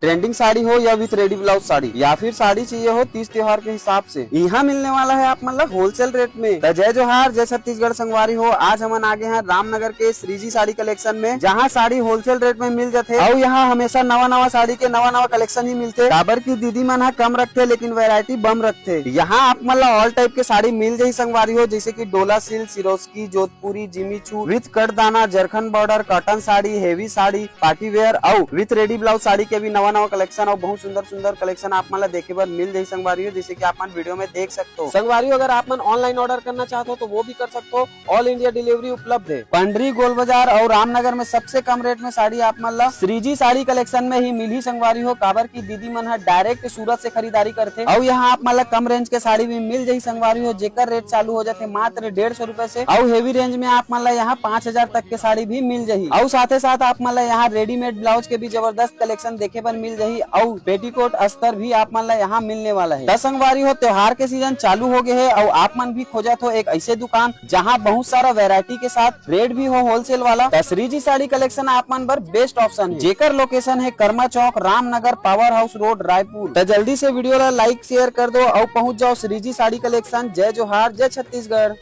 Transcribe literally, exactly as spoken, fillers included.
Trending sari हो या with ready blouse sari, या फिर साड़ी चाहिए हो तीज त्योहार के हिसाब से, यहाँ मिलने वाला है आप मन ला होलसेल रेट में। त जय जोहार, जय छत्तीसगढ़ संगवारी हो। आज हमन आगे हैं रामनगर के श्रीजी साड़ी कलेक्शन में, जहाँ साड़ी होलसेल रेट में मिल जाथे। अउ यहाँ हमेशा नवा नवा साड़ी के नवा नवा कलेक्शन ही मिलथे, काबर की दीदी मन ह कम रखथे लेकिन वैरायटी बम रखथे। यहाँ आप मन ला ऑल टाइप के साड़ी मिल जाही संगवारी हो, जैसे कि Dola silk, Swarovski, Jodhpuri, Jimmy Choo with katdana, जरखन border, cotton sari, heavy sari, party wear अउ विथ रेडी ब्लाउज साड़ी के भी नवा नवा कलेक्शन अउ बहुत सुंदर सुंदर कलेक्शन आप मन ला देखे बर मिल जाही संगवारी हो, जैसे कि आप मन वीडियो में देख सकते हो। संगवारी हो, अगर आप मन ऑनलाइन ऑर्डर करना चाहते हो तो वो भी कर सकते हो, ऑल इंडिया डिलीवरी उपलब्ध है। पंडरी, गोल बाजार अउ रामनगर में सबसे कम रेट में साड़ी आप मन ला श्रीजी साड़ी कलेक्शन में ही मिलही संगवारी हो, काबर की दीदी मन ह डायरेक्ट सूरत से खरीदारी करथे। अउ यहाँ आप मन ला कम रेंज के साड़ी भी मिल जाही संगवारी हो, जेकर रेट चालू हो जाथे मात्र डेढ़ सौ रुपए से। अउ हेवी रेंज में आप मन ला यहाँ पाँच हजार तक के साड़ी भी मिल जाही। अउ साथे साथ आप मन ला यहाँ रेडीमेड ब्लाउज के भी जबरदस्त कलेक्शन देखे बर मिल जाही। अउ पेटीकोट अस्तर भी आप मन ला यहाँ मिलने वाला है। त संगवारी हो, त्योहार के सीजन चालू हो गए है अउ आप मन भी खोजत हो एक ऐसे दुकान, जहाँ बहुत सारा वैरायटी के साथ रेट भी हो होलसेल वाला, त श्रीजी साड़ी कलेक्शन आप मन बर बेस्ट ऑप्शन है, जेकर लोकेशन है Karma Chowk, Ramnagar, power house road, Raipur. त जल्दी से वीडियो ला लाइक शेयर कर दो अउ पहुंच जाओ श्रीजी साड़ी कलेक्शन। जय जोहार, जय छत्तीसगढ़।